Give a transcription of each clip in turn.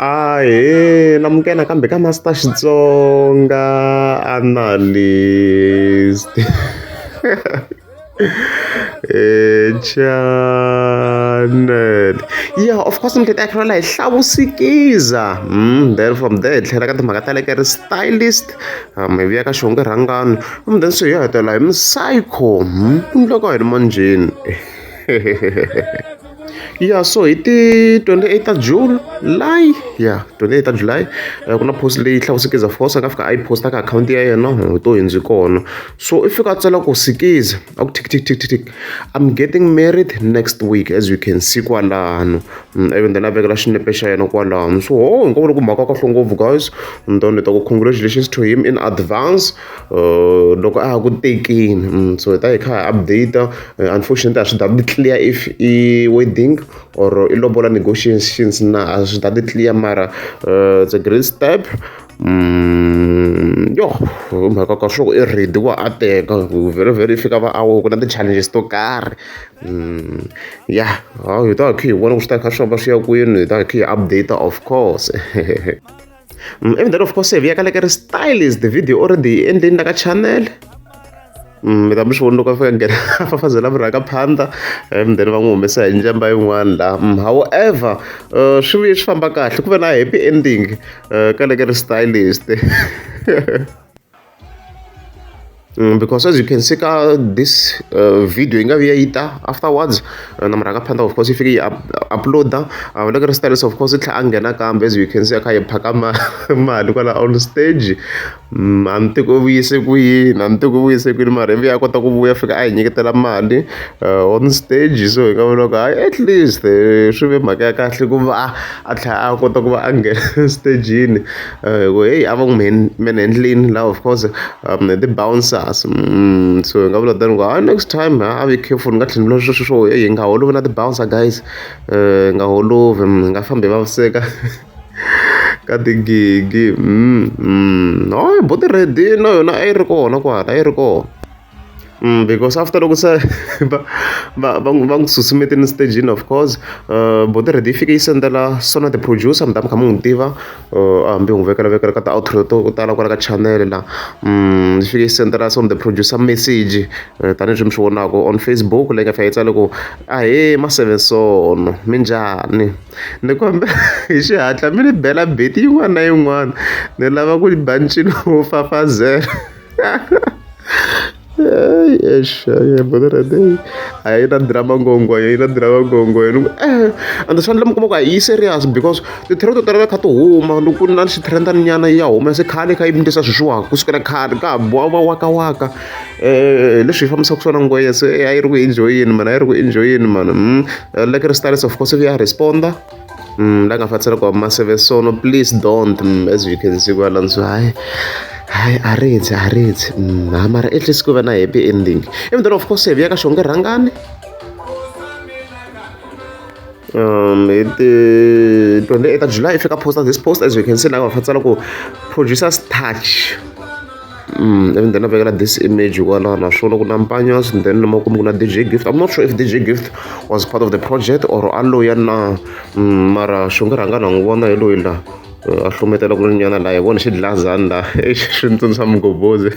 Ahee namukela nakambe ka Master Xitsonga analyst channel ya of course mi tlhela hi hi hlavusikiza then from there hi tlhela ka timhaka ta le ka ri stylist hi vuya ka xihonge rhangani then se hi ya hetelela hi psycho ku endleka yini manjheni. Ya so hi ti 28 ta July ya 28 ta July ku na post leyi hlavusikiza of course a nga fika a yi post-a ka akhawunti ya yena hi to hundzi kona so i fika a tsala ku sikiza a ku tick tick tick tick tick I'm getting married next week as you can see kwalano ivi then a vekela xinepe xa yena kwalano so ho hi ku mhaka kahle ngopfu guys and then ni ta ku congratulations to him in advance loko a ha ku tekeni so hi ta hi kha hi update unfortunately a swi that clear if i wedding or i lobola negotiations na a swi that clear mara it's a great step yo hi mhaka ka swo i ready ku a teka very very fika va awo ku na ti-challenges to karhi ya hi ta hi kha hi vona ku swi ta kha swi famba swi ya kwini hi ta hi kha hi update of course. Even then of course hi vuya ka le ka ri stylist video already yi endleni la ka channel mi ta mi swi vona loko a fika nghena a fafazela murhaka phanda and then va n'wi humesa hi njamba yin'wana la however swi vuye swi famba kahle ku ve na happy ending ka le ka ri stylist. Because as you can see ka this video yi nga vuya yi ta afterwards na murhangaphandla of course yi fike yi upload-a loko ri stylist of course i tlhela a nghena kambe as you can see a kha yi phaka mali kwala on stage a ni tivi ku u vuyise ku yini a ni tivi ku u vuyise ku yini mara ivi a kota ku vuya fika a hi nyiketela mali on stage so hi nga vula ku hayi at least swi ve mhaka ya kahle ku va a tlhela a kota ku va a nghena stagini hi ku heyi a va n'wi manhandling laha of course ti-bouncers so hi nga vula tani ku hayi next time a be careful ni nga tlheli ni vula sweswo swo hi nga holovi na ti-bouncer guys hi nga holovi hi nga fambi hi vaviseka ka tigigi hayi buti ready na yona a yi ri kona kwala a yi ri kona. Because after loko se va va va n'wi va n'wi susumetile stagini of course buti ready yi fike yi sendela Sona the producer mi ta mi kha mi n'wi tiva a hambi hi n'wi vekela vekela ka ti-outro to tala kwala ka channel la yi fike yi sendela Sona the producer message tanihileswi mi swi vonaka on Facebook leyi nga fika yi tsale ku ahee ma-seven sono minjhani ni kombela hi xihatla mi ni bela beat yin'wana na yin'wana ni lava ku ba ncino wo fafazela. Eish a yi na drama ngopfu yi na drama ngopfu ende swa endla mi kuma ku a yi serious because ti-trend to tala kha ti huma loko ku ri na xitrendana nyana ya huma se khale kha yi endlisa sweswiwani kusukela khale ka ha biwa va waka waka leswi hi fambisaka swona ngwenya se a yi ri ku enjoy-eni mani a yi ri ku enjoy-eni mani like ri stylist of course ya respond-a la nga fatsela ku maseve sono please don't as you can see kwalano so hayi hayi a ri dyi a ri dyi ha mara at least ku va na happy ending even then of course hi vuya ka xonge rhangani hi ti 28 ta July i fika posta this post as you can see la nga fatsela ku producers touch even then a vekela this image kwalaho naswona ku na mpanyas and then makumu ku na DJ Gift I'm not sure if DJ Gift was part of the project or a loya na mara xonge rhangani n'wi vona hi loyi la a hlometela ku nyana laha hi vona xidlazani laha swi ni tsundzuxa mughobozi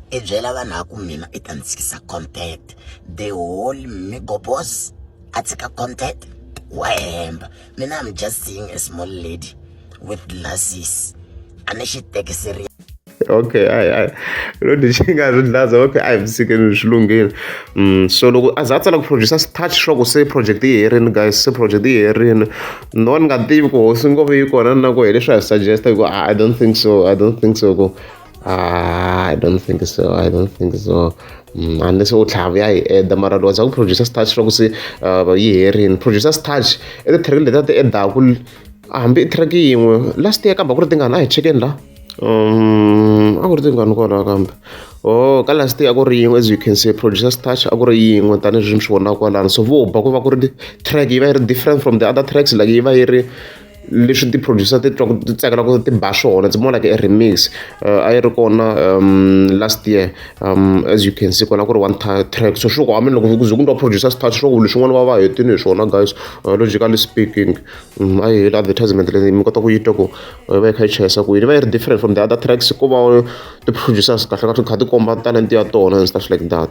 i byela vanhu a ku mina i ta ni tshikisa content the whole migobos a tshika content wa hemba mina I'm just seeing a small lady with glasses a ni xi teki serious. Okay ayi ayi lo ni xi nga ri dlaza okay a hi tshikeni swi lunghile so loko a za a tsala ku producer touch swa ku se project yi herini guys se project yi herini no ni nga tivi ku hosi ngopfu yi kona na ku hi leswi a hi suggest ku I don't think so I don't think so ku I don't think so I don't think so unless u tlhava vuya yi eda mara loko za ku producer touch swa ku se yi herini producer touch i ti-track leti a ti edaku hambi i track yin'we last year kambe a ku ri tingani a hi chekeni la a ku ri tingani kwalaho kambe oh ka last year a ku ri yin'we as you can see producers touch a ku ri yin'we tanihileswi mi swi vonaka kwalano so vo ba ku va ku ri track yi va yi ri different from the other tracks like yi va yi ri Leswi ti-producer ti twaku ti tsakelaka ti ba swona, it's more like a remix. A yi ri kona last year, as you can see kona ku ri one track. So sure ku I mean loko ku ze ku endliwa producer's touch, sure ku leswin'wana va va hetini hi swona guys, logically speaking. A yi heli advertisement leyi mi kota ku yi twa ku va yi kha yi chayisa ku yini, va yi ri different from the other tracks, ko va ti-producers kahle kahle kha ti komba talent ya tona and stuff like that.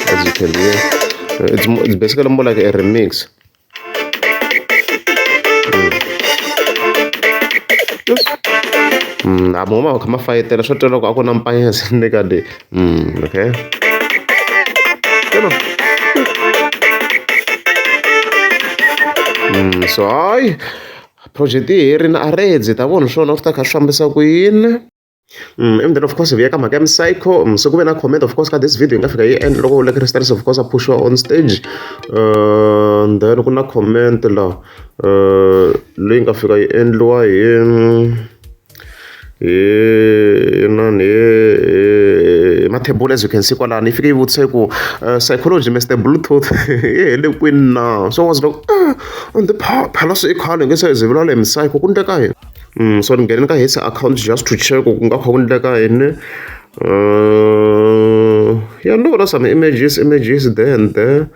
As you can hear, it's basically more like a remix. A mo ma kha ma fayetela swo twela ku a ku na mpanyeza ni ka leyi. Okay. So hayi project yi herile a redzi ta vona swona swi ta kha swi fambisa ku yini. And then of course hi vuya ka mhaka ya Psycho. So ku ve na comment of course ka this video yi nga fika yi endla loko Lucky Stars of course a pushiwa on stage. And then ku na comment la leyi nga fika yi endliwa hi inani hi Mathebula, as you can see kwalano yi fike yi vutisa ku psychology Mr Bluetooth yi hele kwini na. So I was like, on the phela se i khale nge se hi vulavula hi Psycho, ku endleka yini? So ni nghene ka his account just to check ku nga kha ku endleka yini. Ya ni vona some images there and there.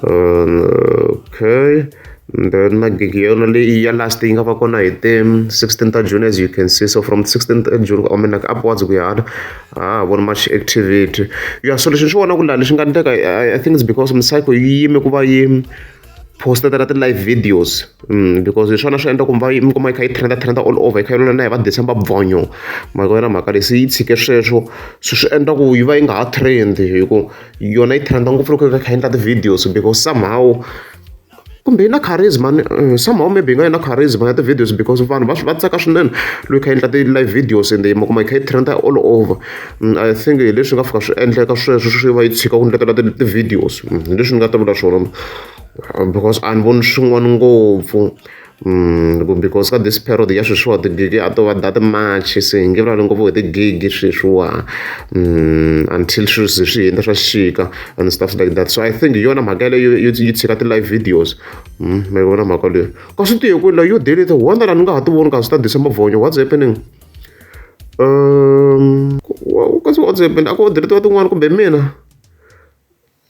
Okay. And then na gig yona leyi ya last yi nga va kona hi ti 16 ta June, as you can see. So from 16th June, I mean like upwards ku ya hala, ha voni much activity. Yeah, so leswi ni swi vonaka laha leswi nga endleka, I think it's because Psycho yi yime ku va yi posta ti live videos, because hi swona swi endla ku va mi kuma yi kha yi trenda all over, yi kha yi lula na hi va December Bvonyo mhaka yona mhaka leyi se yi tshike sweswo. So swi endla ku yi va yi nga ha trend, hi ku yona yi trenda ngopfu loko yi kha yi endla ti-videos, because somehow kumbe yi na charisma, somehow maybe yi nga yi na charisma ya ti-videos, because vanhu va tsaka swinene loko yi kha yi endla ti-live videos and mi kuma yi kha yi trenda all over. I think hi leswi nga fika swi endleka sweswo swi va yi tshika ku ndletela ti-videos. Hi leswi ni nga ta vula swona, because a ni voni swin'wana ngopfu. Because ka this period ya sweswiwa tigigi a to va that much, se hi nge vulavuli ngopfu hi tigigi sweswiwa, until swi ze swi hundza swa xixika and stuff like that. So I think hi yona mhaka yaleyo yi tshika ti-live videos. Ma yi vona mhaka leyi kasi ti ye kwini la yo delete wonder la ni nga ha ti voni kasi ta December Bvonyo, what's happening? Kasi what's happening, a ko delete tin'wana kumbe mina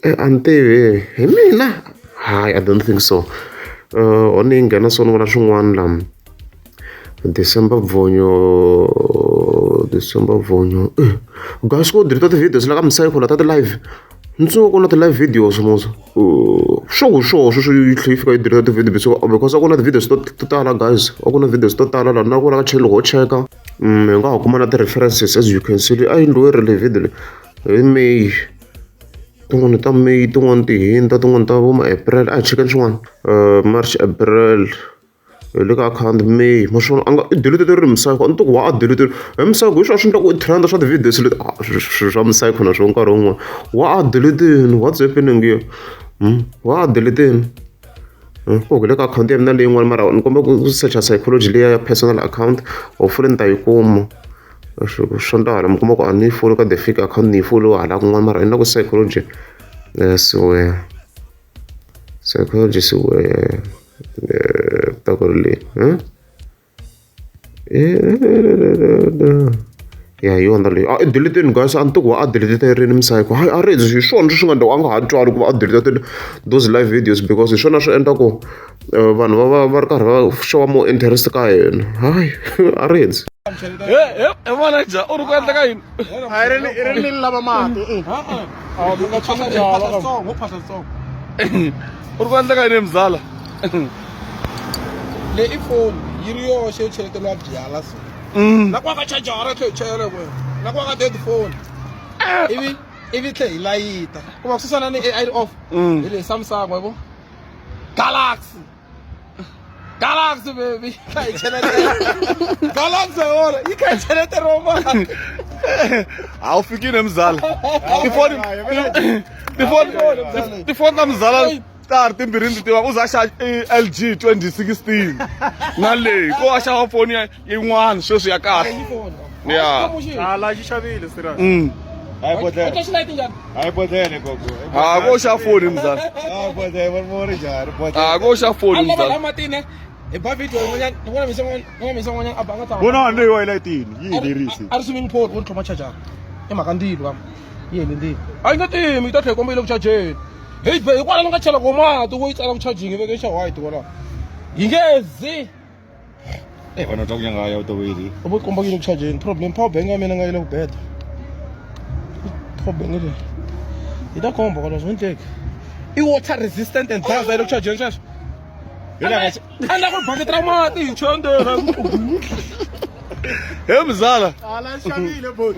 a ni tivi hi mina, hayi I don't think so. Ho ni nghena so ni vona swin'wana la December Bvonyo, December Bvonyo guys, ko delete ti-videos la ka Psycho la ta ti-live ntsongo ku na ti-live videos musa swo ku swo sweswo yi tlhela yi fika yi delete ti-videos, because a ku na ti-videos to tala guys, a ku na videos to tala la na ku la ka channel ho cheka hi nga ha kuma na ti-references, as you can see a yi endliwe ri le video leyi hi May, tin'wani ta May, tin'wani ti hundza, tin'wani ta vo ma-April. A hi chekeni swin'wana, March, April hi le ka account May ma swona a nga i delete ri Psycho, a ni ku wa a delete hi Psycho, hi swona swi endla ku i trenda swa ti-videos leti swilo swa Psycho na swona nkarhi wun'wani wa a delete-ini, what's happening here? Wa a delete-ini ku hi le ka akhawunti ya mina leyin'wana, mara ni kombela ku search psychology liya ya personal account, hopefully ni ta yi kuma. Swo ndla hala mi kuma ku a ni yi follow ka the fake account, ni yi follow hala kun'wana, mara i na ku psychology siwe psychology siwe ta ku ri leyi ya hi yona leyi a i delete-ini guys, a ni tivi ku va a delete rini Psycho, hayi a ri hi swona leswi nga endla a nga ha twali ku va a delete those live videos, because hi swona swi endla ku vanhu va ri karhi va show more interest ka yena, hayi a ri hundzi. He manager u ri ku endleka yini? A ri ni lava mati. U ri ku endleka yini mzala? Le i foni yi ri yoxe yo cheleteriwa byala so. Na ku ka chajara tlhe hi chayela kwena. Na ku ka dead phone. Ivi tlhe hi layita. Kuma ku susana ni AI off. Hi le Samsung wa vo. Galaxy. Galaxy baby. Kha hi cheletela. Galaxy wona yi kha hi cheleteriwa mati. A wu fikile mzala. Tifoni ta mzala ta ri timbirhi ndzi tiva u za xa LG 2016 na leyi ko a xava foni yin'wana sweswi ya kahle. Yeah. Ala xi xavile serious. Hayi bodlele. U twa xilayiti njhani? Hayi bodlele gogo. Ha ko xa foni mzala. Ah bodlele vo ri njhani bodlele. Ha ko xa foni A lava mzala. la matini hi ba video yin'wanyana ni vona misa n'wana ni vona misa n'wanyana a banga tshama. Vona ni yo layitini yi helerisi. A ri swimming pool wo tlhoma chajara. I mhaka ndilo kambe. Yi hele ndilo. A yi nga timi yi ta tlhela yi komba yi le ku chajeni. Hey be hikwalaho ni nga chela ko mati wo yi tsala ku charging yi veke xa white kwalaho. Yi nge zi. Eh vana twa ku nyanga ya vutoveli. U vo komba yi le ku chajeni. Problem power bank ya mina nga yi le ku beda. Power bank leyi. Yi ta komba kwalaho swi endleki. I water resistant and dust a yi le ku chajeni sweswo. A ni la ku bucket ra mati hi chondela. He mzala. Ala xavile bot.